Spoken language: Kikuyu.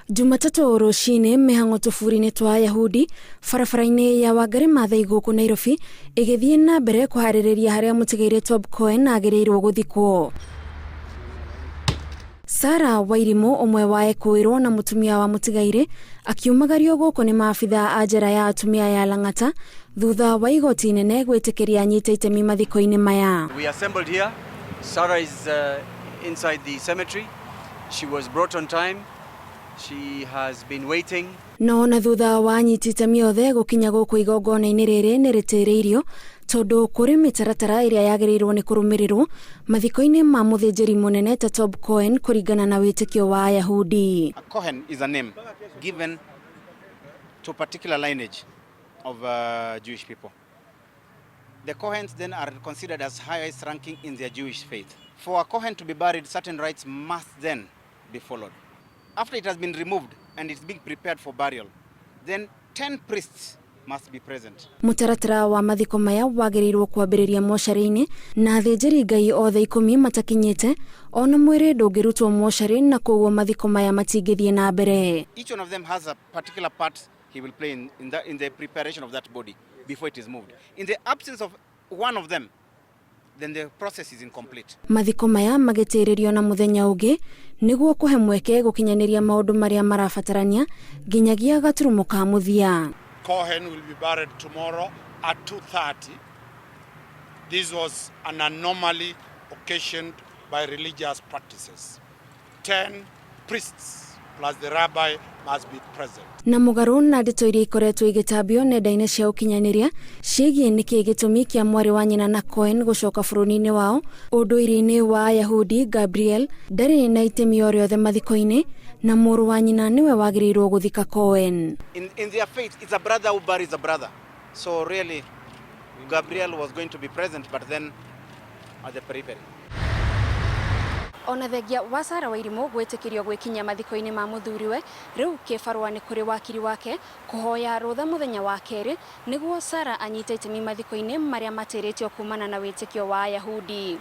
Jumatatũ rũcinĩ mĩhang'o tũburi-inĩ twa Ayahudi barabara-inĩ ya Wangari Maathai gũkũ Nairobi ĩgĩthiĩ na mbere kũharĩrĩria harĩa mũtigairĩ Tob Cohen agĩrĩirwo gũthikwo. Sarah Wairimũ ũmwe wa ekũĩrwo na mũtumia wa mũtigairĩ akiumagario gũkũ nĩ maabitha a njera ya atumia ya Lang'ata thutha wa igoti inene gwĩtĩkĩria anyite itemi mathiko-inĩ maya. We assembled here. Sarah is inside the cemetery. She was brought on time. She has been waiting. No na thutha wa anyiti itemi othe gũkinya gũkũ igongona-inĩ rĩrĩ nĩ rĩtĩrĩirio tondũ kũrĩ mĩtaratara ĩrĩa yagĩrĩirwo nĩ kũrũmĩrĩrwo mathiko-inĩ ma mũthĩnjĩri mũnene ta Tob Cohen kũringana na wĩtĩkio wa Ayahudi. A Cohen is a name given to a particular lineage of Jewish people. The Kohens then are considered as highest ranking in their Jewish faith. For a Kohen to be buried, certain rites must then be followed. After it has been removed and it's being prepared for burial, then 10 priests must be present. Mũtaratara wa mathiko maya wagĩrĩirwo kwambĩrĩria mocarĩ-inĩ na athĩnjĩri Ngai othe ikũmi matakinyĩte ona mwĩrĩ ndũngĩrutwo mocarĩ na koguo mathiko maya matingĩthiĩ na mbere. Each one of them has a particular part he will play in the preparation of that body before it is moved. In the absence of one of them, then the process is incomplete. Mathiko maya magĩtĩrĩrio na mũthenya ũngĩ nĩguo kũhe mweke gũkinyanĩria maũndũ marĩa marabatarania nginyagia gaturumo ka mũthia. Cohen will be buried tomorrow at 2:30. This was an anomaly occasioned by religious practices. 10 priests plus the rabbi must be present. Na mũgarũ na ndeto iria ikoretwo igĩtambio nenda-inĩ cia ũkinyanĩria ciĩgiĩ nĩkĩ gĩtũmi kĩa mwarĩ wa nyina na Cohen gũcoka bũrũri-inĩ wao ũndũire-inĩ wa Ayahudi Gabriel ndarĩ na itemi o rĩothe mathiko-inĩ na mũrũ wa nyina nĩwe wagĩrĩirwo gũthika Cohen. In their faith, it's a brother who buries a brother. So really, Gabriel was going to be present, but then at the periphery. Ona thengia wa Sarah Wairimũ gwĩtĩkĩrio gwĩkinyia mathiko-inĩ ma mũthuriwe rĩu kĩbarũa nĩ kũrĩ wakiri wake kũhoya rũtha mũthenya wa kerĩ nĩguo Sarah anyite itemi mathiko-inĩ marĩa matĩrĩtio kumana na wĩtĩkio wa Ayahudi.